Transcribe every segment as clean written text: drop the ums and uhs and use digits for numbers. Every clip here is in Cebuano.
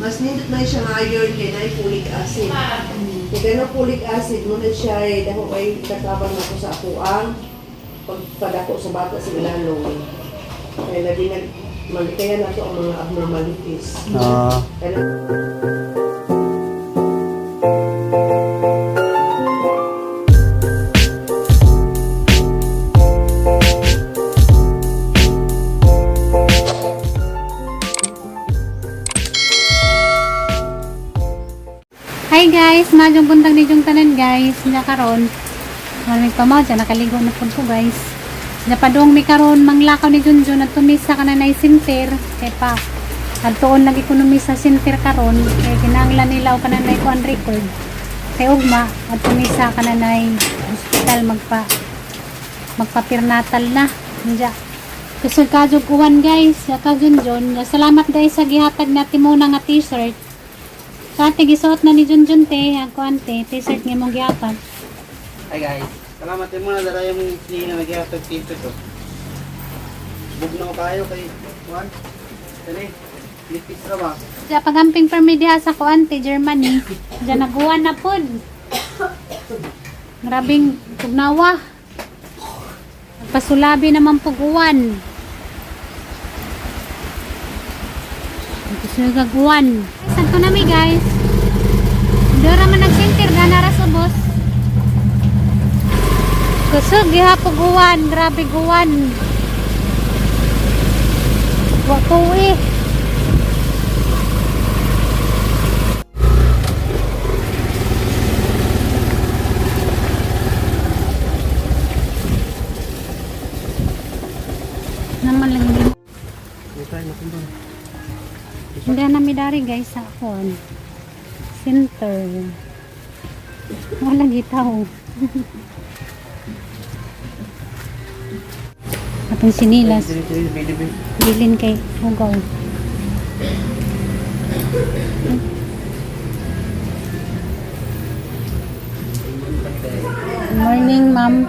Mas nindot man siya nga iron kay naay folic acid. Kay kanang folic acid mo na siya ay dako kay katabang nako sa akuang pagpadako sa bata sa ilalong. Kay labi nag malikayan nato ang mga abnormalities. Kaya Hi guys, madyong buntag ni Jung tanan, guys. Nya karon. Maraming pa mo dyan, nakaligo na pud ko, guys. Napadong mi karon manglakaw ni Junjun at tumisa ka na na center. Kay pa adtuon lagi kuno mi sa center karon kay kinahanglan nila og kananay kuan record. Kay ugma at tumisa ka na hospital magpa-pernatal na. Nya. Kusog kajog uwan, guys, ka Junjun. Salamat guys sa gihatag natin muna nga t-shirt. So ate, gisuot na ni Junjun te, ang kuan te, t-shirt nga mong gihatag. Hi guys. Salamat din muna dara yung hindi na naghihatag t-shirt ko. Bugnaw kayo kay Juan. Dali. Lipis ra ba? Sa pagamping permi diha sa kuan te, Germany. Diyan naguwan na pod. Grabing tugnawa. Pasulabi naman pag uwan. Gusto uwan. Santo na mi, guys. Dora man nag-center gana ra subos. Kusog gihapon uwan, grabe guwan. Wa tuwi. Naman lang hindi. Hindi tayo nakumbang. Hindi na mi dari guys sa akon. Center. Wala gitaw. Atong sinilas. Dili dili dili dili. Bilin kay hugaw. Good morning, ma'am.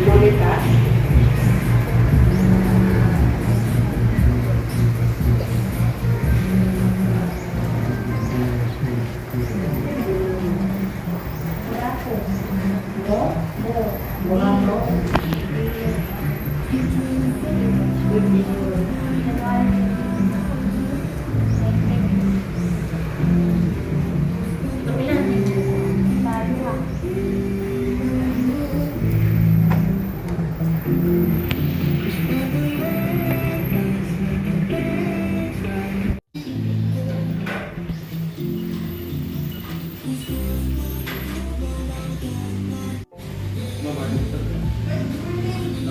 Monica.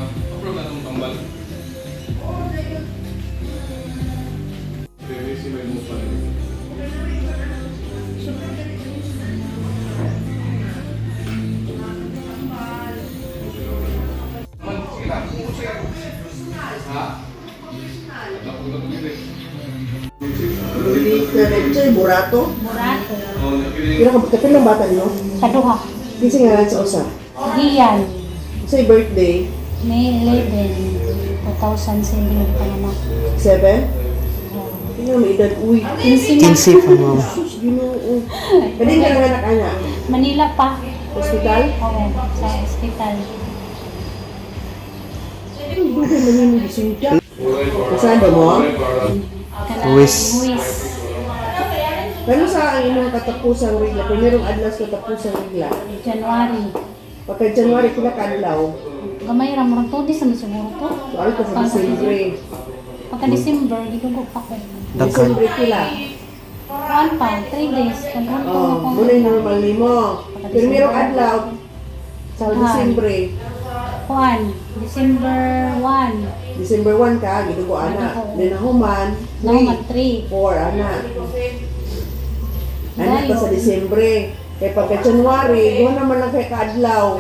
Approve na itong tambal. Pwede si may move pa rin. Man, sige lang. Sige lang. Ha? Napunta ko dito eh. Diretso, burato. Murato. Oh, nakinig. Pila ka kapil ng bata no? Kaduha. Kasi nga sa usa. Gian. Sa birthday, May 11, 2007 nagpanganak. 7. Tingnan mo edad uy. 15 na. 15 pa, ma'am. Sus, Ginoo. Kani ka anak ana. Manila pa. Hospital? Oo, sa ospital. Dugay man nimo gisinta. Kasado mo? Kanang Huwis. Huwis. Kano sa ang imong katapusang regla? Primerong adlaw sa katapusang regla. January. Pagka January pila ka adlaw. Gamay ra murag 2 days naman siguro to. So ano ka sa December. Pagka December, gidugo pa ko. Daghan. December pila. Kuan pa, 3 days. Kaghan ko Oh, ako. muna yung normal nimo. Primerong adlaw sa December. Kuan, December 1. December 1 ka, gidugo ana. Then nahuman, Nahuman 3, 3. 4 ana. Ana ka sa Dayon. Disyembre. Kay pagka January, duha naman lang kay kaadlaw.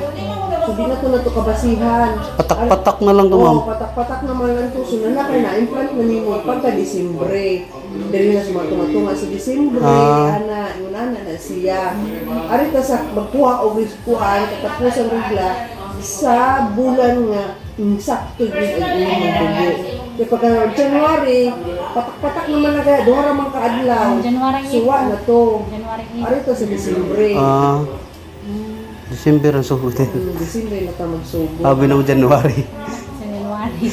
So di na to kabasihan. Patak-patak na lang to, ma'am. Oo, patak-patak naman lang to. So na kay na implant na nimo pagka Disyembre. Dili na sumatunga sa Disyembre, ana, yun ana na siya. Ari ta sa magkuha og kuan katapusan regla sa bulan nga insakto gyud ang imong dugo. Kaya pagka January, patak-patak naman na kaya, duha ra man kaadlaw. January 8. Suwa na to. January 8. Ari to sa Disyembre. Ah. December ang sugod. Disyembre na ta magsugod. Sabi ng January. Sa January.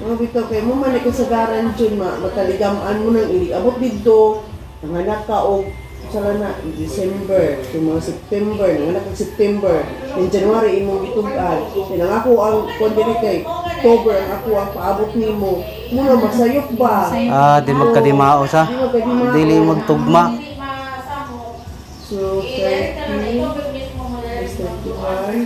Mga bitaw kay mo man ay kasagaran jud ma mataligaman mo nang ili abot didto nanganak ka og sala na December to mga September, nanganak ka September, in January imong gitug-an. Then ang ako ang kon diri kay October ang ako ang paabot nimo. Muna masayop ba? Ah, di magkadimao sa. Di magkadimao. Dili magtugma. So 30 is 31,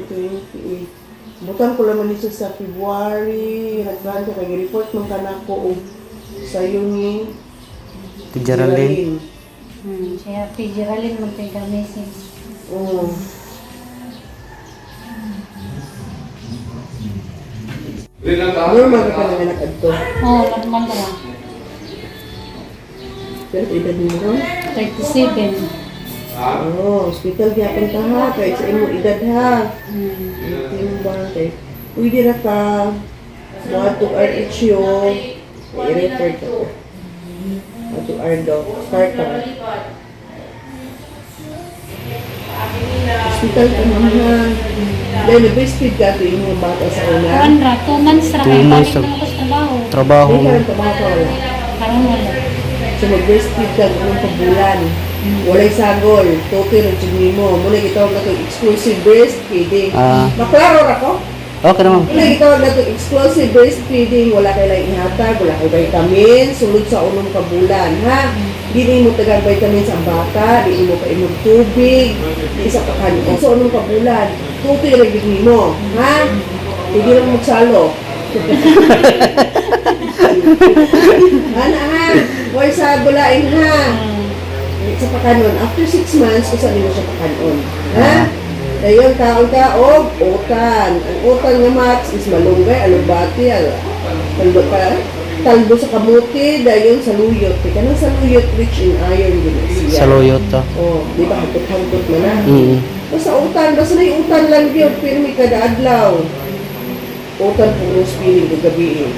28. Butan ko lang man siya sa February, nagplano kay report man kanako og sayo ni Ti Geraldine. Siya, P. Geraldine, magtiga-message. Oo. Dili lang ta. Normal ka pa nanganak adto. Oo, normal na. Pero edad mo ron? 37. Ha? Oo, hospital gyapon ka ha, kay sa imong edad ha. Timbang kay pwede ra ka moadto RHU, i-refer ka. Ato RDoc, start ka. Hospital ka ma'am ha. Dahil na-breastfeed ka ito yung bata sa una. Kuan ra, 2 months ra Two kay months balik na ako sa trabaho. Trabaho Hindi mo. ka rin trabaho ka wala. Karon wala. So mag-breastfeed ka anong pabulan. Walay sagol. Total ang jud mo. Muna gitawag na itong exclusive breastfeeding. Ah. Maklaro ra ko? Okay na ma'am. Muna gitawag na itong exclusive breastfeeding. Wala kay lang ihatag, wala kay vitamins. Sulod sa unong kabulan, ha? Di mo tagang vitamins ang bata, di mo painom tubig, di sa pakanon. Sa unong kabulan, tutoy ra gyud nimo, ha? Hindi lang magsalo. Ana ha, way sa gulain ha. Sa pakanon, after 6 months, usa nimo siya pakanon. Ha? Dayon kaon ka og utan. Ang utan nga max is malunggay, alugbati, talbo ka, talbo sa kamuti, dayon sa luyot. Kay kanang sa luyot rich in iron gud na siya. Sa luyot to. Oh, di ba hangkot-hangkot man na. Basta utan, basta na yung utan lang yun, pirmi kada adlaw. Utan puros feeling ko gabi eh.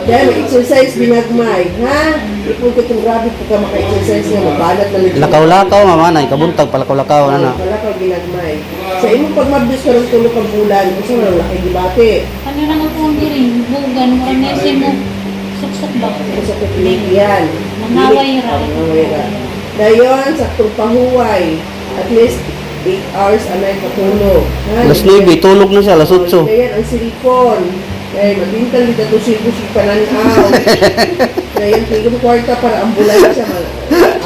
Dahil exercise binagmay, ha? Ipon ko itong grabe po ka maka-exercise nga, mabanat na lang. Lakaw-lakaw mama nay, kabuntag palakaw-lakaw na na. Palakaw ginagmay. Sa imong pagmabdus karong tulo ka bulan, unsa man ang laki gibati. Ano lang ako ang diri, bugan, mura na siya mo suksok ba? Sa yan. Nangaway ra. Nangaway ra. Dayon, saktong pahuway. At least 8 hours a night matulog. Ha? Alas 9, tulog na siya, alas 8. Dayon, ang silikon. Kaya magbintang dito ito silbo si pananaw. Dayon, tigong kwarta para ambulansya.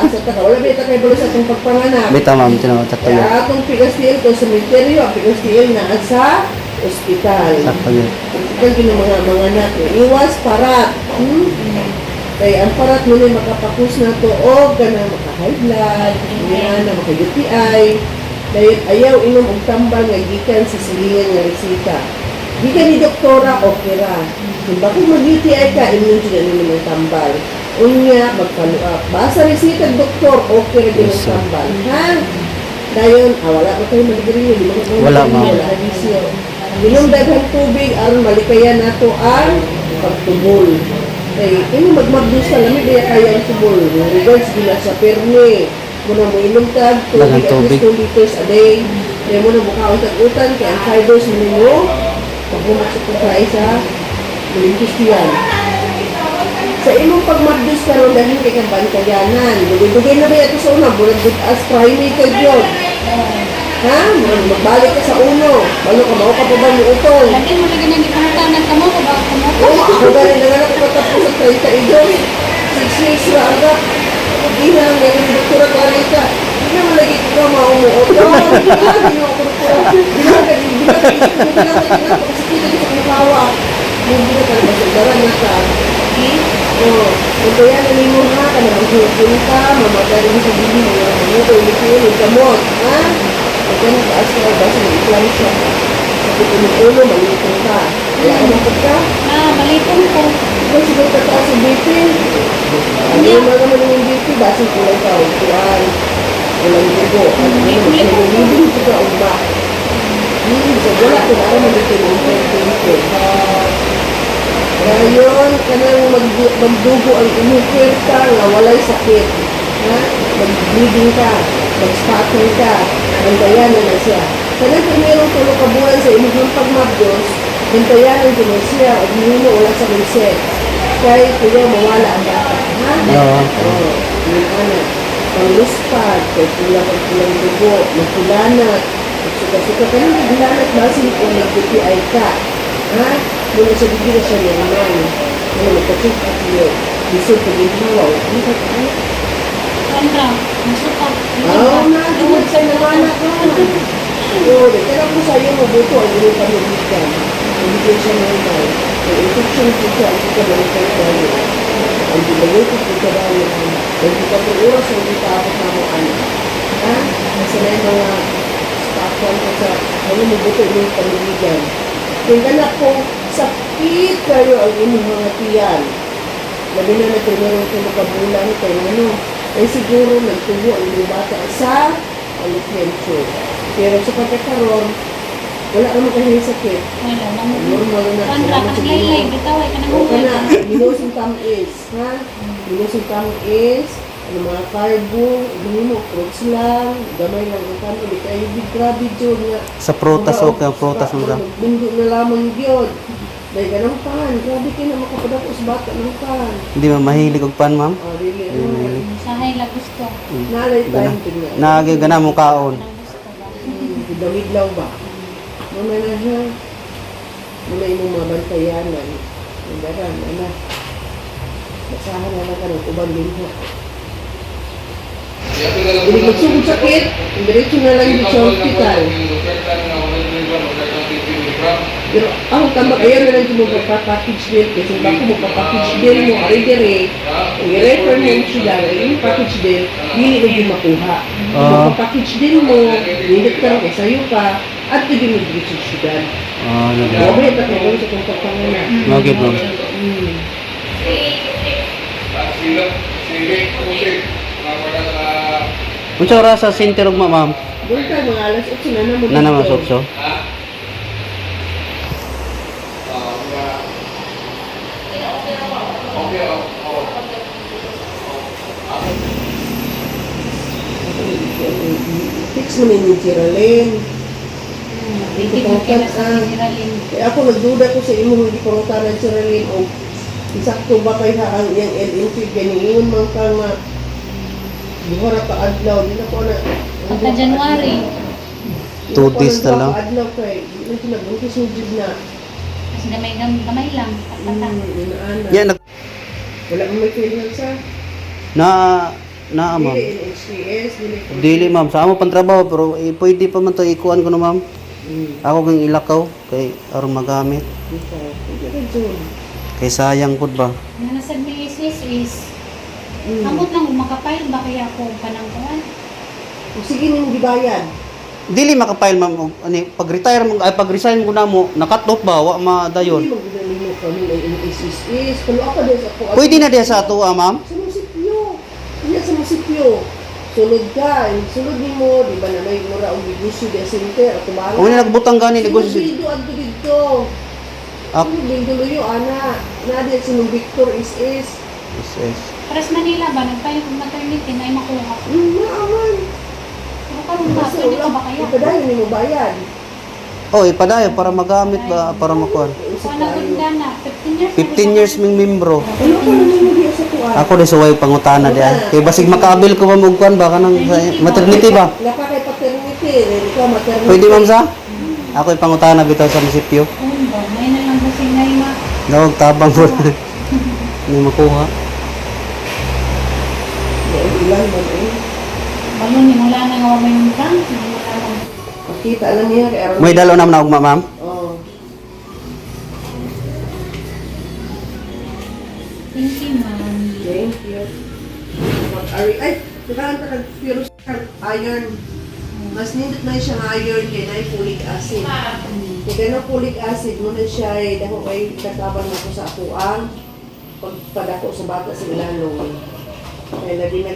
Asa ta ka. Wala ba ita kay bulo sa itong pagpanganak. Bita ma'am, tinaw sakto Kaya yun. atong pigas-tiil ko sa cementerio, ang pigas-tiil na at sa ospital. Sakto yun. Ospital yun ang mga anak. Iwas parat. Kaya ang parat mo na makapakus na to o ganang maka-high blood, ganang na maka-UTI. Dahil ayaw inom og tambal nga gikan sa silingan nga resita. Gikan ni doktora, okay ra. Kung bakit mag-UTI ka, inom jud ano naman tambal. Unya, mag-follow up. Basta resita ng doktor, okay ra gyud ang Yes, sir. tambal. Ha? Dayon, wala ba kayo maligriyo? Di ba kayo Wala, ma'am. Wala bisyo. Inom daghang tubig aron malikayan nato ang pagtubol. Kay imo magmabdus ka lamig kaya kaya ang tubol. Regards gila sa perme. Muna mo inom tag tubig Daghang at least tubig. 2 liters a day. Kaya mo na mukaon tag utan kay ang fibers mo nimo pagbumak sa pagkain sa Olympus yan. Sa imong pagmabdus karon dahil kay kang bantayanan. Dugay-dugay na ba ito sa una? Murag good as primary ka gyud. Ha? Murag magbalik ka sa uno. Balo ka mao ka pa ba mo utol? Lagi mo lagi nang gipangutanan ka mo, ba ka mo? Oo, ako gani nanganak ko patapos sa 32. 6 years ra aga. Ginang ngayon doktora 40. Di naman lagi ko mao mo utol. Ha? Ginoo ko doktora. Ginoo ka ginoo ka ginoo ka ginoo ka sa kawa. Hindi na talaga sa dara na ka. Oo. Kung kaya na nimo ha, ka na maghupon ka, mamatay rin sa bili, mga ano, ulit-ulit, gamot, ha? Huwag ka nagtaas ka, basta mag-iklam siya. Sakit ng ulo, malutong ka. Wala ka ng pagka. Ah, baliton ko. Ikaw siguro tataas ang BP. Ano naman naman yung BP, basta kulay ka, kuan, walang dugo. Ano naman, nalulubog ka, ugma. Sa wala ko na mo dito ng tempo. Ngayon, kanang magdugo ang imong kwerta nga walay sakit. Ha? Mag-bleeding ka, mag-spotting ka, bantayan na na siya. Kanang primerong 3 ka buwan sa imong pagmabdos, bantayanan ko na siya, o himo wala sa sex. Kay kuya mawala ang bata. Ha? Oo. Oo. Yun ana. Pangluspad, kay kulang ang kulang dugo, magkulanat, magsuka-suka. Kanang nagkulanat, basin kung nag-DPI ka. Ha? Muna sa gigi na siya normal. Muna magka-check up yun. Lisod pag ginhawa. Ano ka ka? Kontra, masuka. Oo na, tungod sa nawala ka. Oo, kaya ko sa'yo mabuto ang iyong panubigan. Hindi siya normal. Ang infection po siya, hindi ka balikan dahil. Ang diabetes po siya dahil. Ang 24 oras ang hindi pa ako na mo anak. Ha? Nasa na yung mga stock ko sa ano mabuto ang iyong panubigan. Kung anak ko, sakit kayo ang inyong mga tiyan. Labi na na primerong 3 ka bulan kay ano, ay siguro nagtubo ang iyong bata sa fallopian tube. Pero sa pagkakaroon, wala naman kayo sakit. Wala, Normal na. Kontra, Salamat sa kanang laylay, Ginoo. bitaw ay kanang O kana, ungay. minusong tam-is, ha? Minusong tam-is, ano mga carbo, hindi mo, fruits lang, gamay lang ang kanon, di kayo big grabe dyan nga. Sa prutas okay, ang prutas mo sa. Bundok na lamang yun. Dahil ganang pan, grabe kayo na makapadako sa bata ng pan. Hindi ma'am mahilig og pan ma'am. Oh, really, ano? Sahay la gusto. Naalay Gana. time din nga. Naagi gana mo kaon. Kanang gusto ba? Gidawidlaw ba? Muna na ha. Muna imong mga bantayanan. Nagaran, ana. Basahan na lang ka ng ubang linha. Hindi magsugod sakit, diretso na lang dito sa hospital. Pero ako tama, ayaw na lang mo magpa-package deal. Kasi bako mo pa-package deal mo, ari dire, kung i-refer mo sila, yung package deal, dili na yung makuha. Kung magpa-package deal mo, nindot ka rin, sayo ka, at pwede mo diretso sa syudad. Ah, uh, Okay, tatlo sa kong pagpangana. Mao gyud ma'am. Unsa oras sa center ug ma'am? Doon ka, mga alas 8 na naman. Na naman sotso. Fix mo ni Geraldine. Hindi ko kaya sa Geraldine. Kaya ako nagduda ko sa imong hindi pangutanan Geraldine o isakto ba kay ha ang iyang LNP ganiingon man ka nga duha ra ka adlaw di na ko na Pagka January. 2 days na lang. Adlaw kay di na sila buntis mo jud na. Kasi gamay gamay lang. Pagpata. Inaana. Yeah, nag Wala mo may clearance sa na na ma'am. Dili NHTS, dili Dili ma'am, sa amo pang trabaho pero eh, pwede pa man to ikuan ko na ma'am. Ako ging ilakaw kay aron magamit. Dito. Hindi ka dyan. Kay sayang pud ba? Nga nasa may is Amot lang makapile ba kaya ako kanang kuan? O sige nimo gibayad. Dili makapile ma'am og ani pag retire mo ay pag resign ko na mo nakat off ba wa madayon. Hindi magdala nimo kami ng NSSS. Kalo ako din sa ako. Pwede na diya sa ato ah, ma'am. Sa munisipyo. Hindi sa munisipyo. Sulod ka. Sulod nimo, di ba na may mura og negosyo di center at tumala. Kung nagbutang gani negosyo si Bildo adto didto. Ah. Sinong Bildo luyo ana. Na di sinong Victor is is. SS. Para sa Manila ba nagpile kog maternity na ay makuha ko. Naaman. Pero karon ba pwede pa ba kaya? Ipadayon nimo bayad. Oh, ipadayon para magamit ba para makuan. Usap Wala tayo. gud na 15 years. na 15 years ming membro. Ano ko na nimo diya sa kuan? Ako di suway pangutana di ay. Kay basig makaabil ko ba og kuan ba kanang sa maternity ba? Naka kay paternity, ikaw maternity. Pwede ma'am sa? Ako ipangutana bitaw sa munisipyo. Oo ba, may na lang kasi ngay ma. Dawag tabang po. Hindi makuha. Ilan man eh. Balon ni mula na nga wa may utang, wala lang. Makita lang niya kay aron. May dalo naman na ugma ma'am. Oh. Thank you, ma'am. Thank you. Mag-ari. Ay, nakaanta kag pero iron. Mas nindot na siya nga iron kay na folic acid. Kay kanang folic acid mo na siya ay dako kay katabang nako sa ako ang pagpadako sa bata sa ilalong. Kay labi na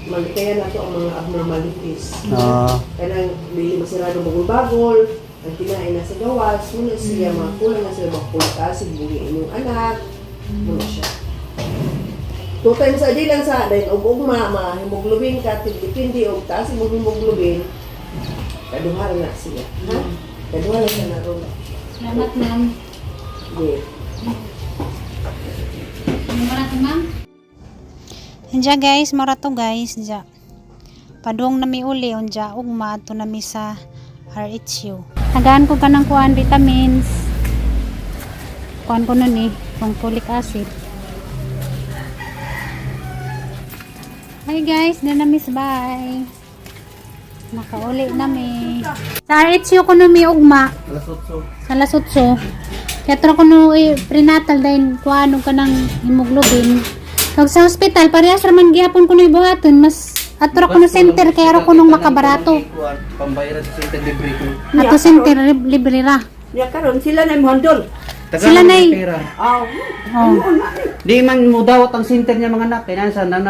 malikayan nato ang mga abnormalities. Ah, Kanang dili masirado bagol-bagol, Ang kinain na sa gawas, muna siya, mga kulang na sila mga folic acid, buhi inyong anak, muna siya. Two times a day lang sa dahil og ugma, ma hemoglobin ka, depende og taas imong hemoglobin, kaduha ra na siya. Ha? Kaduha na siya na ron. Salamat, ma'am. Yeah. Ano ba natin, ma'am? Diya guys, mora to guys, diya. Padung nami uli unja ugma adto nami sa RHU. Tagaan ko kanang kuan vitamins. Kuan ko nun eh, pang folic acid. Hi guys, na miss bye. Nakauli nami. Sa RHU ko nami ugma Alas 8. sa alas 8. Kaya tro ko no eh, prenatal dahil kuha ka ng hemoglobin. Kag sa hospital, parehas raman gihapon ko no ibuhaton. Mas atro ko no center kaya ro ko nung makabarato. Pambayaran sa center libre ko. Ato center libre ra. Ya karon sila na imong. Sila na na'y- pera. Aw. Oh. Di man mo dawat ang center niya mga anak. Kaya sa na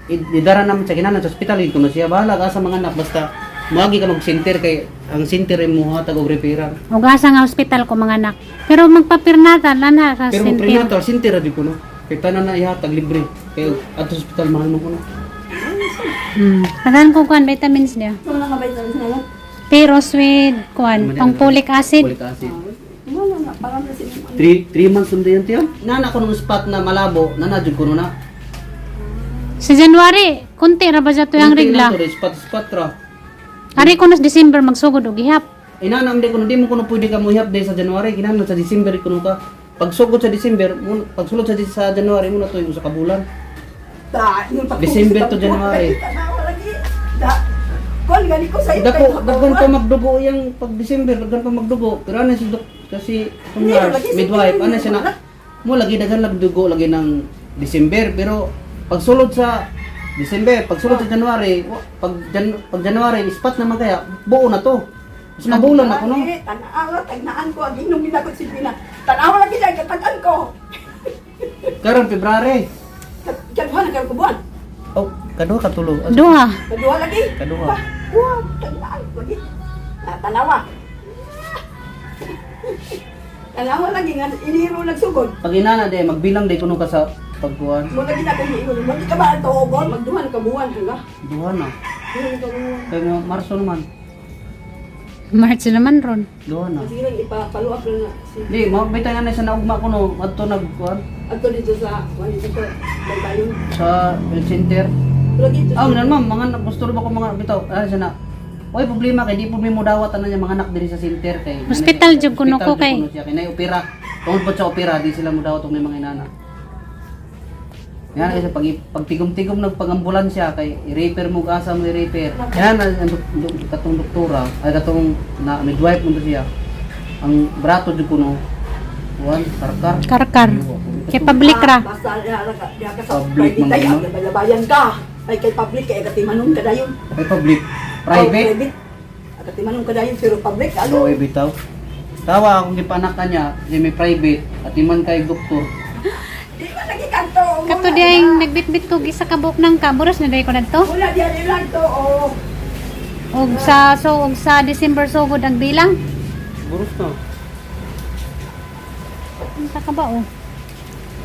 idara naman sa kinanan sa ospital yun kuno siya bahala ka sa mga anak basta moagi ka mag center kay ang center ay mo hatag og referral. Ug asa nga hospital ko mga anak. Pero magpapirnatal ana sa Pero mo center. prenatal center ra di kuno. Kay tanan na ihatag libre. Kay adto sa ospital mahal man kuno. Tagaan ko kuan vitamins niya. Ano nga vitamins na lang? Pero with kuan pang folic acid. Folic acid. Wala na parang na sila. 3 months na yan tiyan. Nana ko nung spot na malabo, nana jud kuno na. Sa January, kunti ra ba siya tuyang Kunti regla? lang to, spot spot ra. Ari ko nas December magsugod og gihap. Inana hindi kuno di mo kuno pwede ka mohihap dahil sa January, kinahanglan sa December kuno ka. Pagsugod sa December, pagsulod sa January mo na to yung sa kabulan. Da, yung pag- December to January. Tanawa lagi. Da. Kon gani ko sa iyo. Dako, daghan pa magdugo yang pag December, daghan pa magdugo. Pero ano si dok kasi itong Hindi, nurse, lagi sa midwife, ano siya na mo lagi daghan lang dugo lagi ng December, pero pagsulod sa December, pagsulod sa January, pag January spot naman kaya buo na to. Mas mabulan na kuno. Tanawa tagnaan ko ang inom ginakot si Pina. Tanawa lagi sa katagan ko. Karon February. January na karon ko buwan. Oh, kaduha ka tulo. Ah, Duha. Kaduha lagi. Kaduha. Wah, tagnaan ko lagi. Ah, tanawa. Tanawa lagi nga iniro nagsugod. Pag inana de magbilang de kuno ka sa pagkuan. Mo lagi na kung ingon. Mo di ka ba tuogon magduha na ka buwan ha. Duha na. Duha na ka buwan. Kay mga Marso naman, March naman ron. duha na. Sige lang ipapaluap lang na si Di, mo bitay na sa naugma kuno adto nagkuan adto dito sa kuan dito sa Baybayon. sa health center. Lagi dito. Ah, nan ma'am, mga anak gusto ba ko mga bitaw? Ah, siya na. Oy, problema kay di problema mo dawat ana niya mga anak diri sa center kay. Hospital jud kuno ko Hospital jud kay. kuno siya kay nay opera. Tungod po sa opera di sila mo dawat og may mga inana. Yan kasi pag pagtigom-tigom nagpag-ambulansya kay i-repair mo asa mo i-repair. Yan ang katong doktora, ay katong na midwife mo siya. Ang brato jud kuno. Kuan, karkar. Karkar. Kay public ra. Basta diha ka sa Public man private ay kuno. bayabayan ka. Ay kay public kay katimanon ka dayon. Ay public, Oh, private. private. Katimanon ka dayon pero public Ano ano? ay bitaw? Tawa akong gipanak ka niya, di may private, at iman kay doktor. Di ba lagi kanto? Kato diyang nagbitbit ko isa ka buok ng kaburos na dahil ko nadto. Wala diha nila to oh. Og sa so og sa December sugod ang bilang. Buros na. Unsa ka ba oh?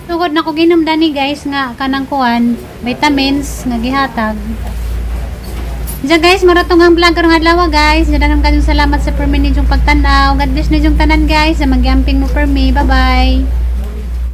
Sugod na ko ginom dani guys nga kanang kuan vitamins nga gihatag. Diyan guys, maratong ang vlog karong adlaw guys. Daghang kayong salamat sa permi ninyong pagtan-aw. God bless ninyong tanan guys. Sa magyamping mo permi. Bye-bye.